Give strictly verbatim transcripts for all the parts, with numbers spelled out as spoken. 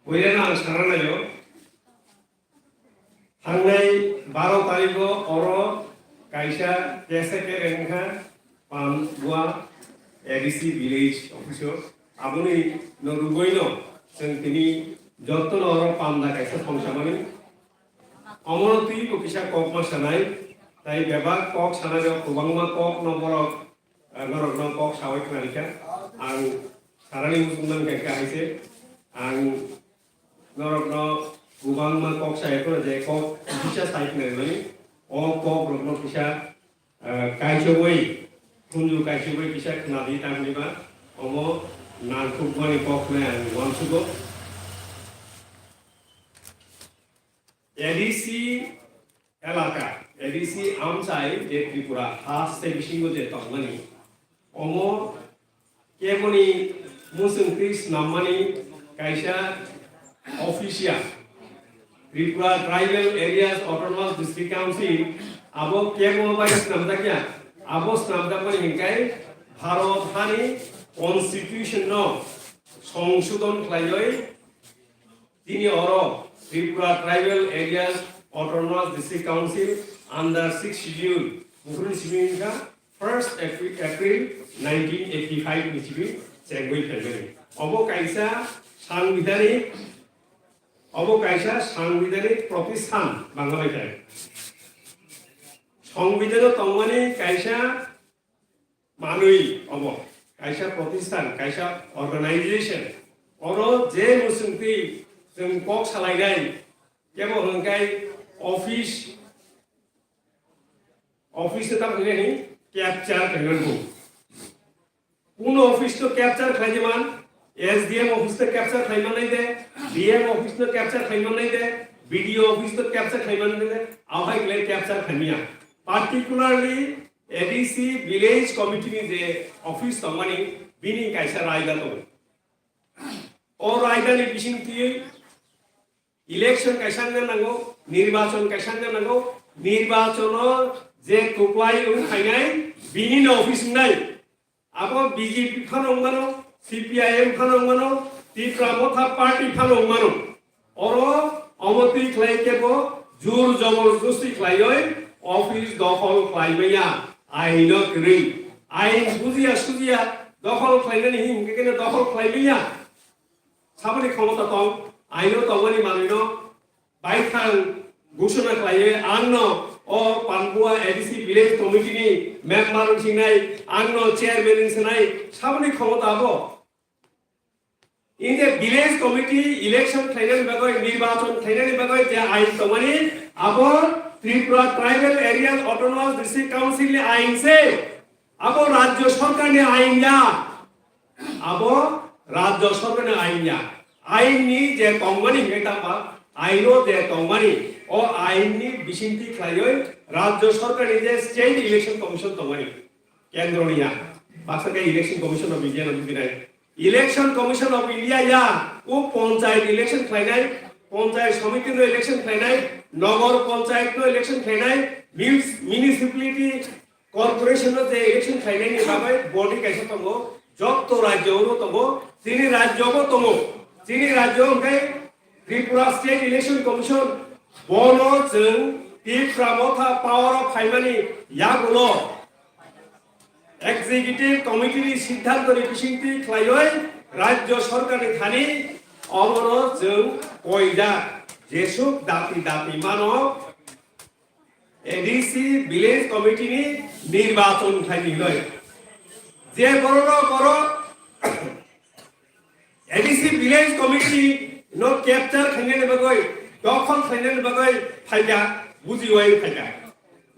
Puila no ang sana naio, thangnai baro tarikh o oro kaisa kesa kereng wngkha Pambua A D C village office o. Aboni no rugoi no chwng tini joto no oro panda kaisa songsamani. Omono twibo kisa kok ma sanai, tai bebak kok sanai rok kwbangma kok no borok, eh, norok no kok sawi khna rikha. Ang sarani muchung man kha kha hai se. Ang norok no kwbangma kok sai khna je kok kisa sai khna rimani. O kok rok no kisa, eh, kaichogwi, khunju kaichogwi kisa khna di tang hwnwi ba omo nangkukmani kok hwnwi ang uansugo. A D C elaka, A D C amchai je Tripura ha state bisingo je tongmani, omo keboni muchungtwi snammani kaisa official Tripura Tribal Areas Autonomous District Council, abo kebo bai snamjakya, abo snamjakmani hinkai Bharat hani constitution no songsodon khlaiwi Tini oro Tripura Tribal Areas Autonomous District Council under sixth Schedule buphuruni simi wngkha first April, April nineteen eighty-five ni simi chengwi phaimani. Obo kaisa sangbidhanik, obo kaisa sangbidhanik protisthan Bangla bai tai. Sangbidhano tongmani kaisa manwi obo kaisa protisthan, kaisa organization. Oro je muchungtwi chwng kok salainai, kebo hwnkai office, office ta hwnwi capture khainai bo. Kuno office to capture khlaidi man, S D M office to capture khlaiman nai de, D M office to capture khlaiman nai de, B D O office to capture khlaiman nai de, ahai khlai capture khlaimya. Particularly A D C village committee ni je office tongmani bini kaisa raida tongo. O raida ni bisingtwi election kaisa wngna nango, nirbachon kaisa wngna nango, nirbachono je kwplai wng phainai bini no office wngnai. Abo B J P phano wngmano, C P I M phano wngmano, Tipra Motha Party phano wngmano. Oro omo twi khlai kebo jur jobor josti khlaiwi office dokhol khlai manya, aino kwrwi. Ain bujiya sujiya dokhol khlainani himkhe kene dokhol khlai manya. Saboni khomota tong, aino tongmani manwino baithang gusuna khlaiwi angno o Pambua A D C village committee ni member wngsinai, angno chairman wngsinai, saboni khomota abo. In the village committee election khlainani bagwi, nirbachon khlainani bagwi je ain tongmani, abo Tripura Tribal Areas Autonomous District Council ni ain se. Abo rajyo sorkar ni ain ya. Abo rajyo sorkar ni ain ya. Ain ni je tongmani hingke tangma, ain o je tongmani, o ain ni bisingtwi khlaiwi rajyo sorkar ni je State Election Commission tongmani, kendro ni ya, baksa khe Election Commission of India no bibinai. Election Commission of India ya, o panchayat election khlainai, panchayat samiti no election khlainai, nogor panchayat no election khlainai, munis-, municipality corporation no je election khlainai ni bagwi body kaisa tongo, jotto rajyo o tongo, chini rajyo bo tongo, chini rajyo hwnkhe Tripura State Election Commission, bono chwng Tipra Motha power o phaimani yagulo Executive Committee ni siddhanto ni bisingtwi khlaiwi rajyo sorkar ni thani omono chwng koijak, jesuk dati dati mano A D C village committee ni nirbachon khlaini hinoi. Je borok borok A D C village committee no capture khlainani bagwi, dokhol khlainani bagwi phaikha, bujiwai phaikha.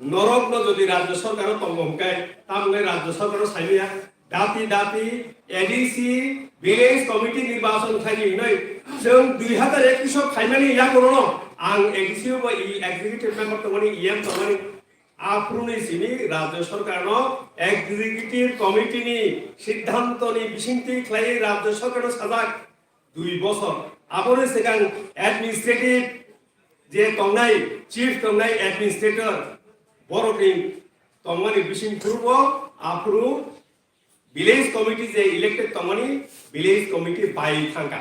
Norok no jodi rajyo sorkar o tongo hwnkhe, tamoni rajyo sorkar o saimaya, dati dati A D C village committee nirbachon khlaini hinoi, chwng dui hazar ekwis o khlaimani yagulo no ang A D C o bo executive member tongmani, E M tongmani, Aphuru ni simi rajyo sorkar no executive committee ni siddhanto ni bisingtwi khlaiwi rajyo sorkar no sajak dui bosor. Aboni swkang administrative je tongnai, chief tongnai administrator, borok ni tongmani bising phuru bo aphuru Village committee je elected tongmani, village committee bai thangkha.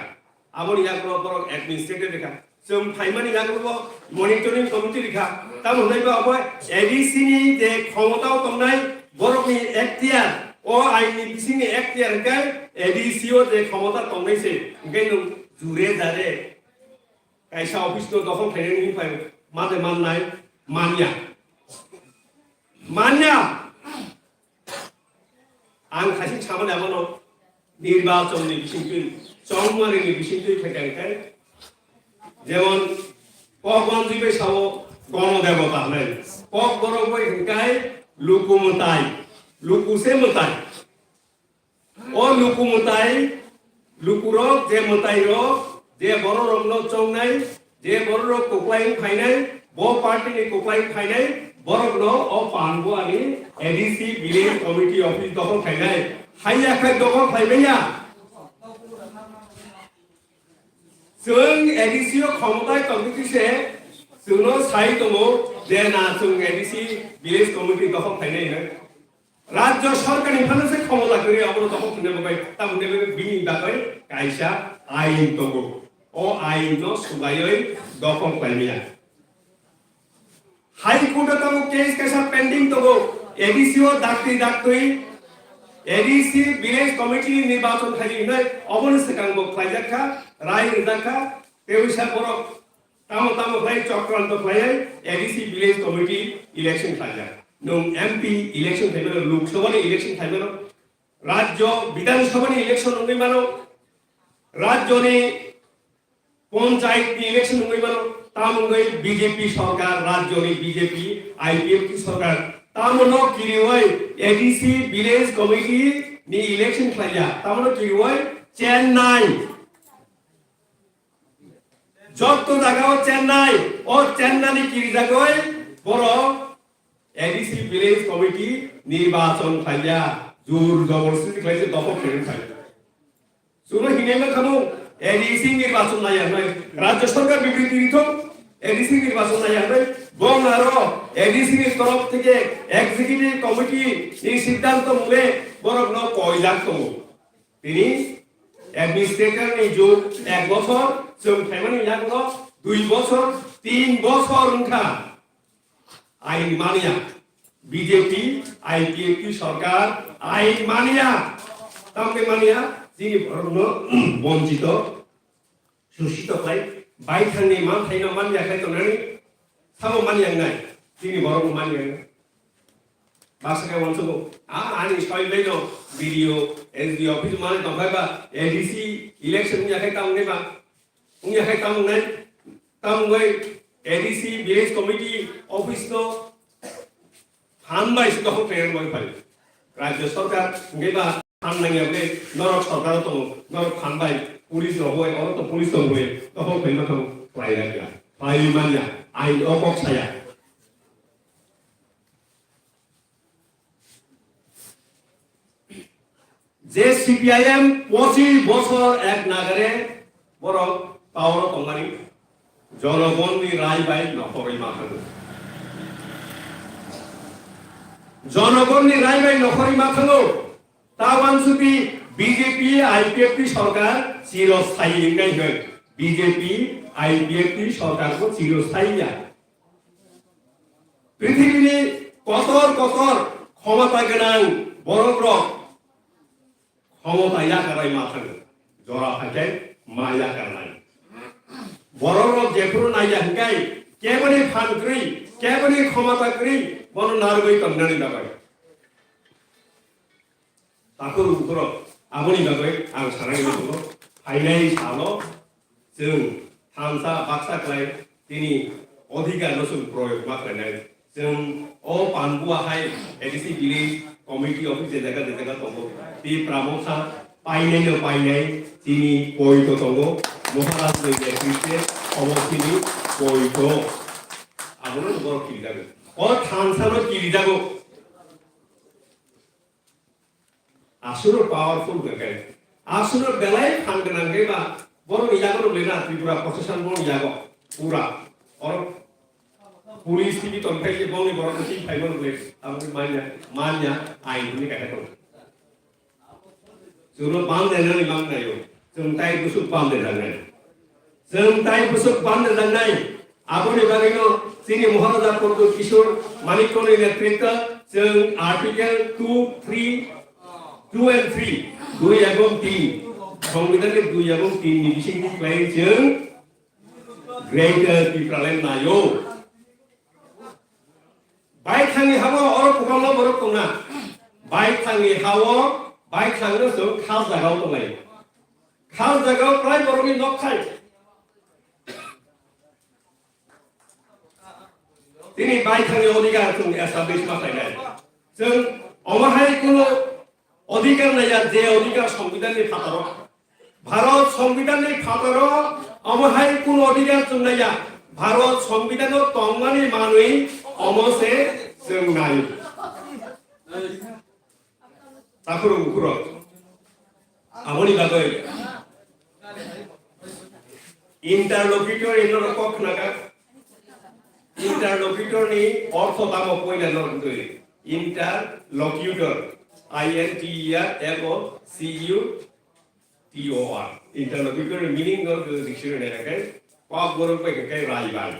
Aboni yagulo borok administrator rikha. Chwng phaimani yagulo monitoring committee rikha. Tamo hwnwi ba abo A D C ni je khomotao tongnai borokni ekhtiar, o ain ni bisingni ekhtiar hwnkhe A D C o je khomota tongnai se, hwnkhe nwng jure jare kaisa office no dokhol khainani hinphai mate mannai manya. Manya. Ang khaising samani abono nirbachon ni bisingtwi, chongmari ni bisingtwi khaikha hwnkhe, jemon Kokwanjwi bai sao gono debota hwnwi. Kokborok bai hwnkhe luku mwtai, luku se mwtai. O luku mwtai, lukurok je mwtairok, je bororokno chongnai, je bororok kwplai wng phainai, bo party ni kwplai wng phainai, borokno o Panbuani A D C village committee office dokhol khainai. Haiya khai dokhol khaimanya. Chwng A D C o khomotai tongwi se chwngno sai tongo je na chwng A D C village committee dokhol khainai hinwi. Rajya sarkarni phano se khomota kwrwi abono dokhol khaina bagwi, tamoni bagwi bini bagwi kaisa ain tongo. O ain no swbaiwi dokhol khlaimaya. High Court o tabuk case kaisa pending tongo, A D C o daktwi daktwi, A D C village committee ni nirbachon khai hinwi oboni swkang bo khlaijak kha, rai rijak kha, tei wisa borok tamo tamo khlai chokranto khlaiwi A D C village committee election khlaijak. Nwng M P election khlaimano, Lok Sabha ni election khlaimano, Rajya Bidhan Sabha ni election wngwi mano, Rajya ni Panchayat ni election wngwi mano, tamo wngwi B J P sarkar, rajyoni B J P, I P F T sarkar, tamono kiriwi A D C village committee ni election khlaiya, tamono kiriwi Chennai. Jotto jaga o Chennai, o Chennai ni kirijagwi borok A D C village committee nirbachon khlaiya, jur joborsti khlai se dokhol khlai khlaiya. Chwngno hinwi ma khamu, A D C nirbachon naiya hwnwi. Rajya sarkar bibriti rithok, A D C nirbachon naiya hwnwi. Bong aro A D C ni torof theke executive committee ni siddhanto mule borokno koijak tongo. Tini administrator ni jug ek bochor, chwng phaimani yagulo dui bochor, tin bochor wngkha. Ain manya, B J P, I P F T sarkar ain manya. Tamni manya, chini borokno bonchito, susito khlai, baithangni manthaino manya khlai tongnani, sabo manya wngnai, chini borokno manya wngnai. Baksa khe uansukgo, a, ani soi baino B D O, S D O office mane tongkhai ba, A D C election wngya khe tamo wngnai ba, wngya khe tamo wngnai, tamo wngwi A D C village committee office no phan bai se dokhol khlaiya wngwi phai. Rajya sarkar hwnkhe ba phan nangya bwle norok sarkar o tongo, norok phan bai police rok bai, oro to police rok bai dokhol khlai ma thang khlai ya kya? Khlai manya, ain o kok saya. Je C P I M pochis bochor ek nagare borok power o tongmani jonogonni rai bai nokhorwi ma thango. Jonogonni rai bai nokhorwi ma thango. Tabang suti B J P I P F T sarkar chirosthayi wngnai hwn. B J P I P F T sarkar bo chirosthayi ya. Prithibini kotor kotor khomota gwnang borokrok khomota yakarwi ma thango, jora phaikhai ma yakarnai. Borokrok jephuru naiya hwnkhe keboni phan kwrwi, keboni khomota kwrwi bono narwgwi tongnani bagwi. Takhuk bukhurok, aboni bagwi ang sanani muchungo, phainai salo chwng thansa baksa khlai tini odhikar no chwng proyog ma khlainai. Chwng o Panbua hai A D C village committee office je jaga je jaga tongo, Tipra Motha painai no painai chini poito tongo, Maharaj ni netritwe obo chini poito. Abono borok kirijago. O thansa no kirijago. Aswkno powerful hwnkhe, aswkno belai phan gwnang khe ba, borokni yago rw le na Tripura Prashasan borokni yago pura. Oro police tini tongthai je bongni borokno twi phaima rw le, abo manya, manya ain hwnwi kaisa tongo. Chwngno bam de nani bam naio. Chwng tai bwswk bam de jangnai. Chwng tai bwswk bam de jangnai. Aboni bagwino chini Maharaja Pradyut Kishore Manikya ni netritwa chwng Article two, three, two and three, dui ebong tin, Songbidan ni dui ebong tin ni bisingtwi khlai chwng Greater Tipraland naio. Baithangni hao oro kwbangma borok tongna. Baithangni hao, baithangno chwng khas jagao tongnai. Khas jagao prai borokni nok thai. Tini baithangni odhikar chwng establish ma khlainai. Chwng omo hai kuno odhikar naiya, je odhikar Songbidanni phataro. Bharat Songbidanni phataro omo hai kuno odhikar chwng naiya. Bharat Songbidanno tongmani manwi omo se chwng nai. Takhurok bukhurok. Aboni bagwi interlocutor ino kok khnaga. Interlocutor ni ortho tamo poina norok twi. Interlocutor. I N T E R L O C U T O R. Interlocutor ni meaning no dictionary nai khe kok borok bai khe rai bai.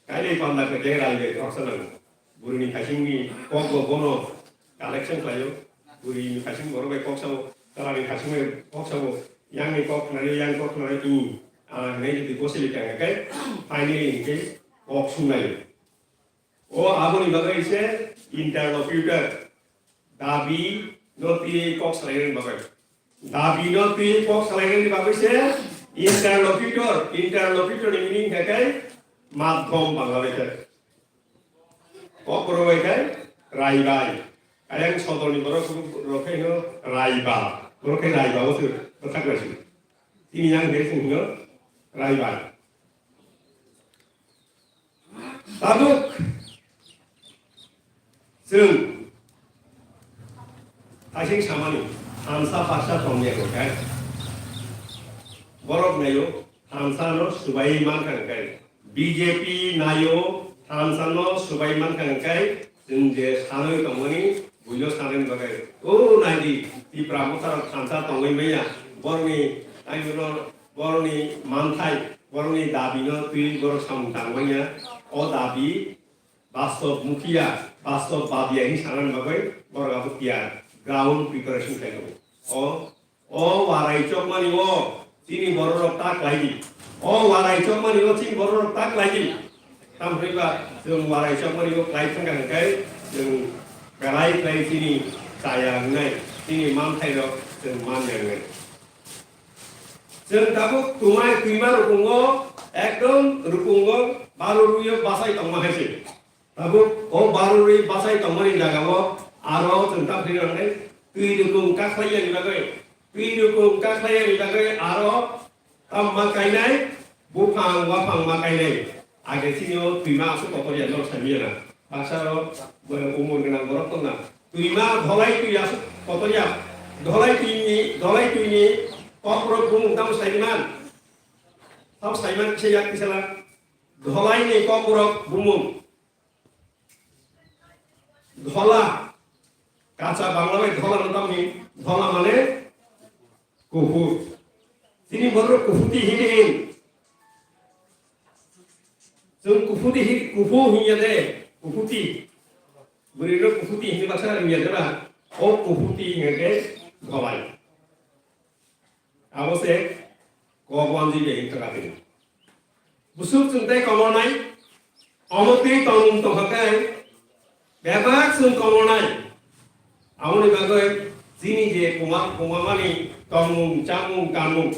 Kainwi panda khe khe rai bai khoroksa nango. Burini khaisingni kokbo bono collection khlaio. Burini khaising borok bai kok sao, chwlani khaising bai kok sao, yangni kok khnaio, yang kok khnaio, i, ah, hinwi jodi gosili kha khe, finally hinkhe kok sunglaio. O aboni bagwi se interlocutor. Dabi no twi kok salainani bagwi. Dabi no twi kok salainani bagwi se interlocutor. Interlocutor ni meaning khe kai madhom Bangla bai khe. Kok borok bai khe rai bai. Ayang sodorni borok rok khe no rai ba. Borok khe rai ba o se bwthak bai se. Tini yang khe se hino rai bai. Tabuk chwng hasing samani thansa baksa tongya khe borok naio thansa no subai mankha khe B J P naio thansa no subai mankha khe chwng je sanwi tongmani buino sanani bagwi o naidi Tipra Motha rok thansa tongwi manya borokni taino Borokni manthai, borokni dabi no twi borok samung tang manya. O dabi bastob mukhiya, bastob badiya hinwi sanani bagwi borok abo tiyar ground preparation khlai tongo. O, o warai chokmani o chini borok rok ta khlai di. O warai chokmani o chini borok rok ta khlai di. Tamo hwnba chwng warai chokmani o khlai thangkha hwnkhe chwng belai khlai chini chaya wngnai, chini manthai rok chwng manya wngnai. Chwng tabuk twma, twima rukungo ekdom rukungo balu rwiyo bachai tongma hai se. Tabuk o balu rwi bachai tongmani jagao aro chwng ta phirwi rwnai twi rukung kakhlai yani bagwi, twi rukung kakhlai yani bagwi aro tamma kainai, buphang waphang ma kainai. Age chini o twima aswk kotor ya, norok sami ya na. Baksa ro, bo umor gwnang borok tong na. Twima dholai twi aswk kotor ya. Dholai twi ni, dholai twi ni kokborok bumung tamo sai man. Tamo sai man kisa yak kisa la. Dholai ni kokborok bumung. Dhola. Kacha Bangla bai dhola no tamo hin. Dhola mane kuphur. Chini borok kuphuti hin hin. Chwng kuphuti hi-, kuphu hinya de, kuphuti. Bwrwi no kuphuti hinwi baksa hinya de ba? O kuphuti hinya de dholai. Abo se kok wanjwi bai wngkha kati. Busuk chwng tei komornai, omo twi tongmung tongkha khe, bebak chwng komornai. Aboni bagwi chini je kuma-, kumamani tongmung, chamung, kanmung.